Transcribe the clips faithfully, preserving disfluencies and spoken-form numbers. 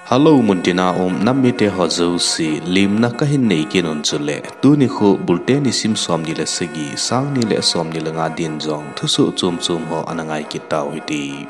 Hello, muntina um nam mite ho jouse, lemna kahin nei kit un chule, tuni kho Bulte nisim somni le sagi, sangni le somni le nga din jong thusoh chom chom ho ana ngai kit tau hite.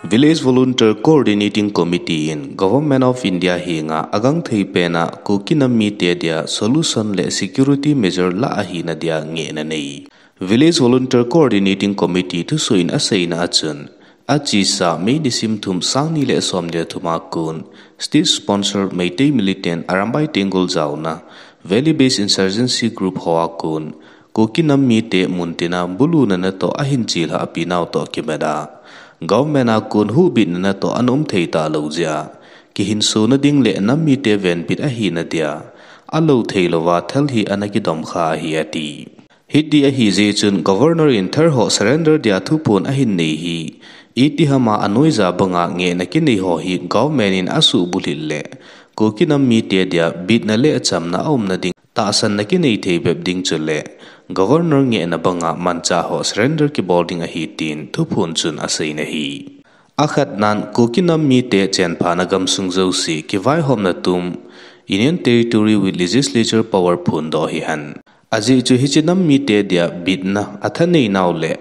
Village Volunteer Coordinating Committee in Government of India henga agangthei pena Kuki nam mite dia solution le security measure la ahina dia ngehna nei. Village Volunteer Coordinating Committee thusoh in aseina achun, achesa May nisim thum, sangni le somni le thum a kon, state sponsored Meitei militant Arambai Tenggol jaona, Valley Based Insurgency Group ho a kon, Kuki nam mite muntina buluna natoh ahin chelhah pi nau toh kimat a, government a kon huhbitna natoh ana um thei talou jeh a, kihinsona ding le nam mite venbit ahina dia, alou thei louva thal hi ana kidom kha ahi ati. Hiti ahi jeh chun Governor in thal ho surrender dia thuphon ahin nei hi, itiham a anoija banga ngehna kinei ho hi government in asuhbulhit le, Kuki nam mite dia bitna le chamna aumna ding tahsanna kinei thei bep ding chule, Governor ngehna banga manchah ho surrender kibol ding ahi tin thuphon chun aseina hi. Akhatnan Kuki nam mite chenphana gamsung jouse kivaihomna tum Union Territory with Legislature Power phondoh hihen. Ajeh chu hiche nam mite dia bitna athanei nau le,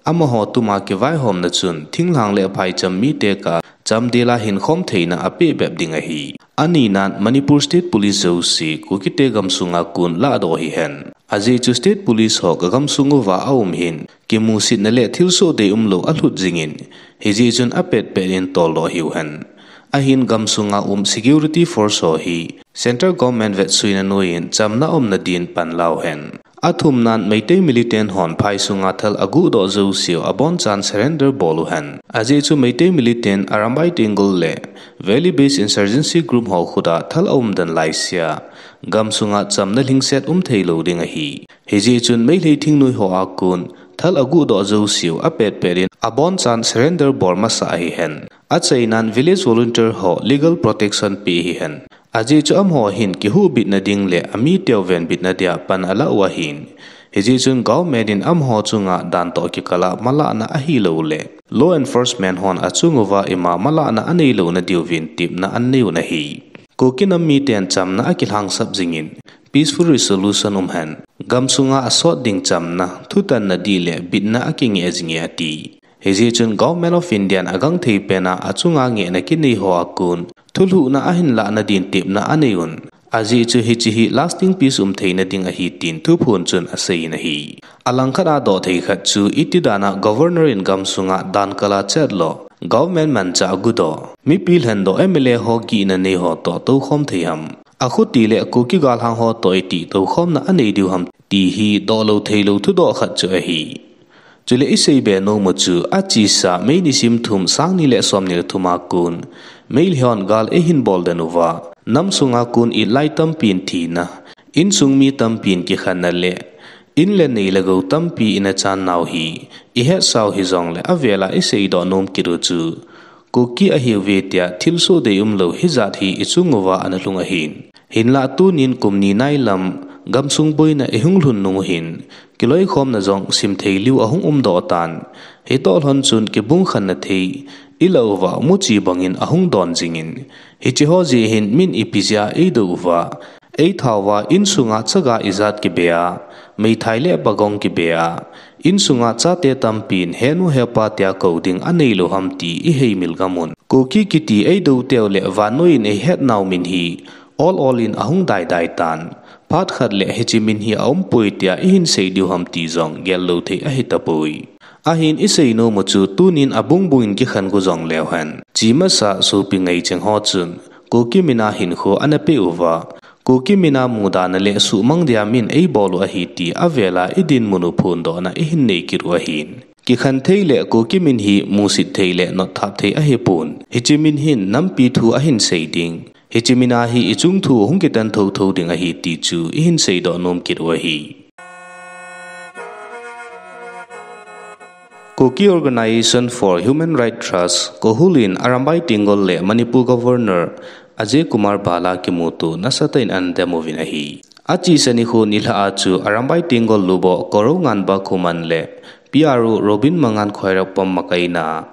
amaho tuma kivaihomna chun thinglhang le phaicham mite kah a chamdel a hinkhom theina apeh bep ding ahi. Aninan Manipur State Police jouse Kukite gamsunga kon lahdoh hihen. Ajeh chu State Police ho kagamsung uva aum hin, kimusitna le thilsoh deium lou alhut jingin, hijeh chun apetpet in toldoh hiuhen. Ahin gamsunga um security force ho hi Central Government vetsuina noiyin chamna umna din panlauhen. Athumnan Meitei militant hon phai sunga thal aguhdoh jouseu abonchan surrender boluhen. Ajeh chu Meitei militant Arambai Tenggol le Valley Based Insurgency Group ho khuta thal aumden laisea gamsunga chamna lhingset um theilou ding ahi. Hijeh chun Meitei thingnoi ho a kon thal aguhdoh jouseu apetpet in abonchan surrender bol masa ahihen. Achainan village volunteer ho legal protection pe hihen. Ajeh chu amaho hin kihuhbitna ding le amiteu venbitna dia pan alah u ahin. Hijeh chun government in amaho chunga dan toh kikal a malahna ahilou le, law enforcement hon achung uva ima malahna aneilouna diuvin tepna anei un ahi. Kuki nam miten chamna akilhangsap jingin, peaceful resolution umhen. Gamsunga asot ding chamna, thutanna dih le bitna akingeh jinge ati. Hijeh chun Government of India in agangthei pena achunga ngehna kinei ho a kon thulhuhna ahin lahna din tepna anei un. Ajeh chu hiche hi lasting peace um theina ding ahi tin thuphon chun aseiyin ahi. Alangkhat a dohthei khat chu itidan a Governor in gamsunga dan kal a chetlou, government manchah aguhdoh, mipi lhendoh M L A ho gihna nei ho toh toukhom thei ham. Akhuti le Kuki galhang ho toh iti toukhomna anei diu ham ti hi dohlou theilou thudoh khat chu ahi. Chule iseibe nom u chu achesa May nisim thum, sangni le somni le thum a kon Meitei hon gal eihin bolden uva, namsunga kon itlai tampin thina, insung mi tampin kikhenna le, in le nei le gou tampi ina chan nau hi ihetsau hijongle avel a iseidoh nom kit u chu Kuki ahiuve tia thilsoh deium lou hijat hi ichung uva ana lhung ahin. Hinlah tunin kum ni nailam gamsung boina ihung lhun nung uhin, kiloikhomna jong simthei liu ahung umdoh tan. Hitoh lhon chun kibungkhenna thei ilah uva muchi bangin ahung don jingin, hiche ho jeh hin min ipi jeh a eidou uva, eitha uva, insunga chaga ijat kibe a, meithai le pagong kibe a, insunga chate tampin henu hepa tia kou ding aneilou ham ti iheimil gam un. Kuki kiti eidouteu le vannoi in eihetnau min hi ol ol in ahung daidai tan. Phat khat le hiche min hi aumpoi tia ihin sei diu ham ti jong gellou thei ahitapoi. Ahin isei nom u chu tunin abungbung in kikhen gu jongleu hen, chemasa sopi ngaicheng ho chun Kuki mina hinkho ana peh uva, Kuki mina mudana le suhmang dia min eibol u ahi ti avel a idinmun u phondohna ihin nei kit u ahin. Kikhen thei le Kuki min hi musit thei le notthap thei ahipon. Hiche min hin nampi thu ahin sei ding, hiche mina hi ichung thu hung kitan thotho ding ahi ti chu ihin seidoh nom kit u ahi. Kuki Organisation for Human Rights Trust, KOHUR in Arambai Tenggol le Manipur Governor Ajay Kumar Bhalla kimuto nasatah in ana dem uvin ahi. Achesa nikho nilhah a chu Arambai Tenggol luboh Korounganba Khuman le P R O Robin Mangang Khoirakpam makaina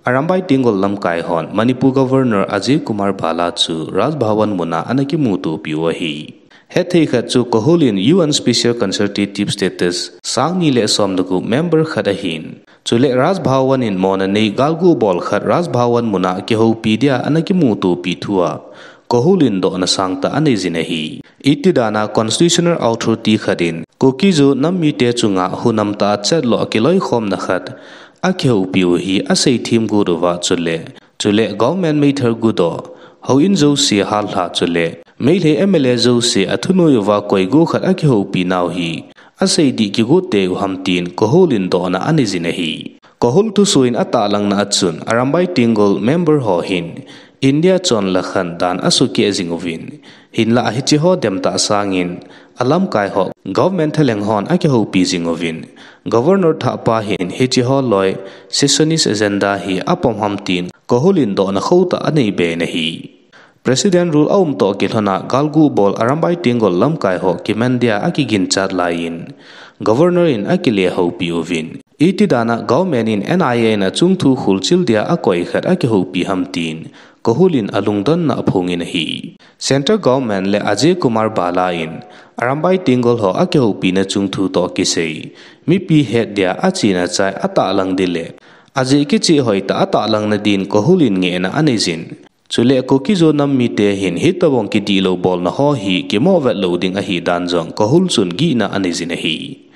Arambai Tenggol lamkai hon Manipur Governor Ajay Kumar Bhalla chu Raj Bhavan muna ana kimutopiu ahi. Hetthei khat chu Kohul in U N Special Consultative Status sangni le somlegup member khat ahin. Chule Raj Bhavan in mona nei galgu bol khat Raj Bhavan muna kihoupi dia ana kimutopi thua Kohul in dohna sangtah aneijin ahi. Itidana constitutional authority khat in Kuki-Zo nam mite chunga hunam tah a chetloh kiloikhomna khat akihoupiu hi aseithem got uva chule, chule government meithal gudoh, houin jouse hallha chule, Meitei M L A jouse athunoi uva koigo khat akihoupi nau hi aseidih kigot tei u ham tin Kohul in dohna aneijin ahi. Kohul thusoh in atahlangna achun Arambai Tenggol member ho hin India chonlakhan dan asukeh jing uvin, hinlah hiche ho demtah sangin alamkai ho government thalheng hon akihoupi jing uvin, Governor thahpa hin hiche ho loi secessionist agenda hi apom ham tin Kohul in dohna khotah aneiben ahi. President rule aum toh kilhona galgu bol Arambai Tenggol lamkai ho kiman dia akiginchat laiyin, Governor in akile houpi uvin, itidana government in N I A in achungthu khulchil dia akoi khat akihoupi ham tin Kohul in alungdonna aphongin ahi. Central government le Ajay Kumar Bhalla in Arambai Tenggol ho akihoupina chungthu toh kisei mipi het dia achena chai atahlang ding le ajeh kicheh hoitah atahlangna din Kohul in ngehna aneijin. Chule Kuki-Zo nam mite hin hitobang kidihlou bolna ho hi kimohvet lou ding ahidan jong Kohul chun gihna aneijin ahi.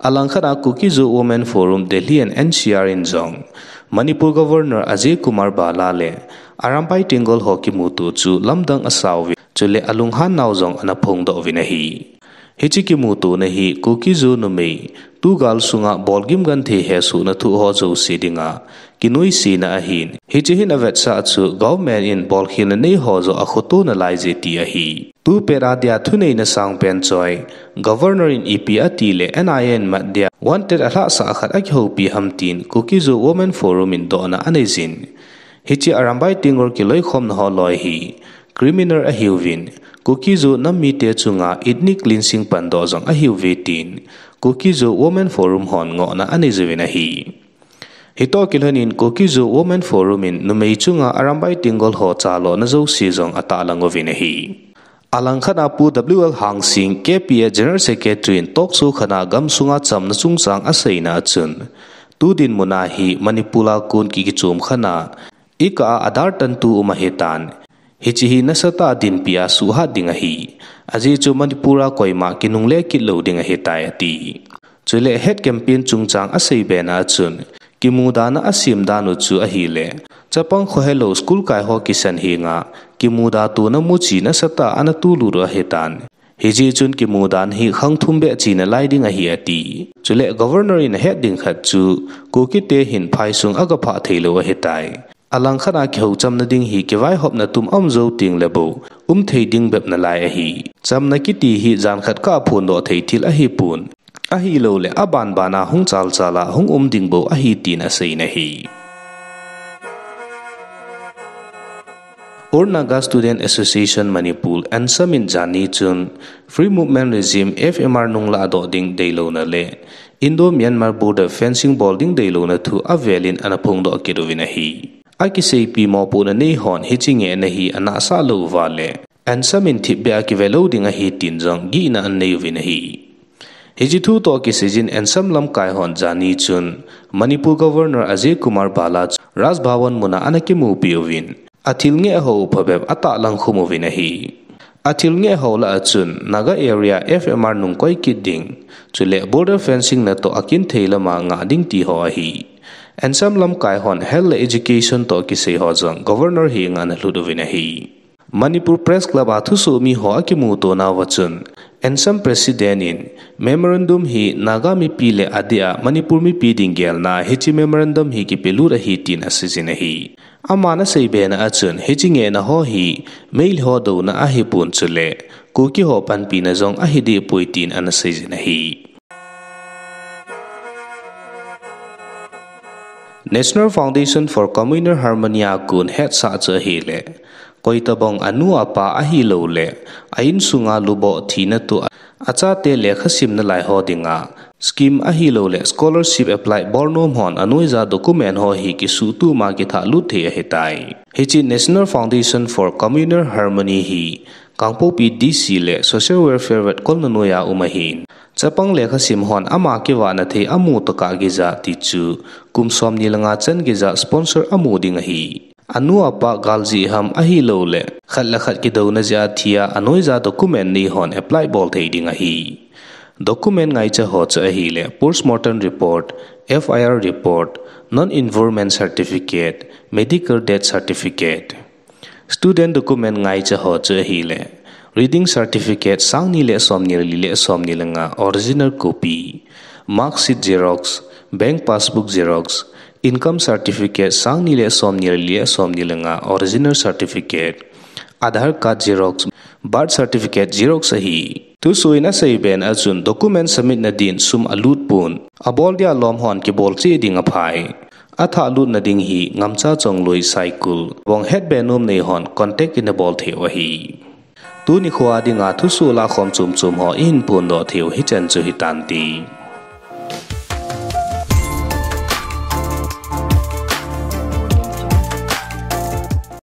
Alangkhat a Kuki-Zo Women Forum Delhi and N C R in jong Manipur Governor Ajay Kumar Bhalla le Arambai Tenggol ho kimuto chu lamdang asauvin, chule alunghan nau jong ana phongdoh uvin ahi. Hiche kimutona hi Kuki-Zo numei tugal sunga bolgim genthei hesohna thoh ho jouse dinga kinoisena ahin, hiche hin avetsah chu government in bolkhelna nei ho joh akhotona laije ti ahi. Tupet a dia thuneina sangpen choi, Governor in ipi atile N I A in mat dia wanted alhahsah khat akihoupi ham tin Kuki-Zo Women Forum in dohna aneijin. Hiche Arambai Tenggol kiloikhomna ho loi hi criminal ahiuvin, Kuki-Zo nam mite chunga ethnic cleansing pandoh jong ahiuve tin Kuki-Zo Women Forum hon ngohna aneijouvin ahi. Hitoh kilhonin Kuki-Zo Women Forum in numei chunga Arambai Tenggol ho chalona jouse jong atahlang uvin ahi. Alangkhat a Pu W L Hangsing, K P A General Secretary in talk show khat a gamsunga chamna chungchang aseina achun, tu dinmun a hi Manipur a kon kikichom khat a ikah a adar tantu um ahitan, hiche hi nasatah a dinpi a suhhat ding ahi. Ajeh chu Manipur a koima kinungle kit lou ding ahitai ati. Chule Hate campaign chungchang aseibena achun, kimudana asem dan u chu ahile, chapang khohelou school kai ho kisan henga kimuda tona muchi nasatah a ana tolut u ahitan, hijeh chun kimudan hi khang thum beh chena lai ding ahi ati. Chule Governor in ahet ding khat chu Kukite hin phaisung agaphah theilou ahitai. Alangkhat a kihouchamna ding hi kivaihopna tum aum jou tengle bou umthei ding bep nalai ahi. Chamna kiti hi jankhat kah a phondoh thei thil ahipon, ahilouleh abanban a hung chalchal a hung um ding bou ahi tin aseiyin ahi. All Naga Student Association Manipur, ANSAM in janhi chun Free Movement Regime, F M R nung lahdoh ding deilouna le Indo-Myanmar border fencing bol ding deilouna thu avelin ana phongdoh kit uvin ahi. Akiseipi mopohna nei hon hiche ngehna hi anahsah lou uva le ANSAM in thipbeh a kive lou ding ahi tin jong gihna anei uvin ahi. Hiche thu toh kiseiyin ANSAM lamkai hon janhi chun Manipur Governor Ajay Kumar Bhalla chu Raj Bhavan muna ana kimupi uvin, athil ngeh ho u phabep atahlang khum uvin ahi. Athil ngeh ho lah a chun Naga area F M R nung koi kit ding, chule border fencing natoh akinthei lama ngah ding ti ho ahi. ANSAM lamkai hon health le education toh kisei ho jong Governor henga ana lhut uvin ahi. Manipur Press Club a thusoh mi ho akimuto nauva chun, ANSAM President in memorandum hi Naga mipi le adeh a Manipur mipi ding gelna hiche memorandum hi kipelut ahi tin aseiyin ahi. Aman aseibena achun hiche ngehna ho hi Meitei ho douna ahipon chule Kuki ho panpina jong ahidehpoi tin ana seiyin ahi. National Foundation for Communal Harmony a kon hetsah chu ahile, koitobang anu apa ahilouleh a insunga luboh thina toh achate lekha simna lai ho dinga Scheme ahilouleh scholarship apply bolnom hon anoija document ho hi kisuhtup ma kithahlut thei ahitai. Hiche National Foundation for Communal Harmony hi Kangpokpi D C le Social Welfare vetkolna noiya um ahin, chapang lekhasim hon ama kivahna thei amu tokah geija tichu kum somni le nga chan geija sponsor amu ding ahi. Anu apa galjeh ham ahilouleh khat le khat kidouna jeh a thia anoija document nei hon apply bol thei ding ahi. Document ngaicha ho chu ahile post mortem report, F I R report, non involvement certificate, medical death certificate. Student document ngaicha ho chu ahile reading certificate sangni le somni le li le somni le nga original copy, mark sheet xerox, bank passbook xerox, income certificate sangni le somni le li le somni le nga original certificate, Aadhaar card xerox, birth certificate xerox ahi. Thusoh in aseiben a chun document submit na din sum alut pon, abol dia lom hon kibol cheh ding aphai. Athahlut na ding hi Ngamcha Chongloi, Saikul. Bong hetbe nom nei hon contact in abol thei u ahi. Tuni khoa dinga thusoh lahkhom chomchom ho ihin phondoh thei u hichan chu hitante.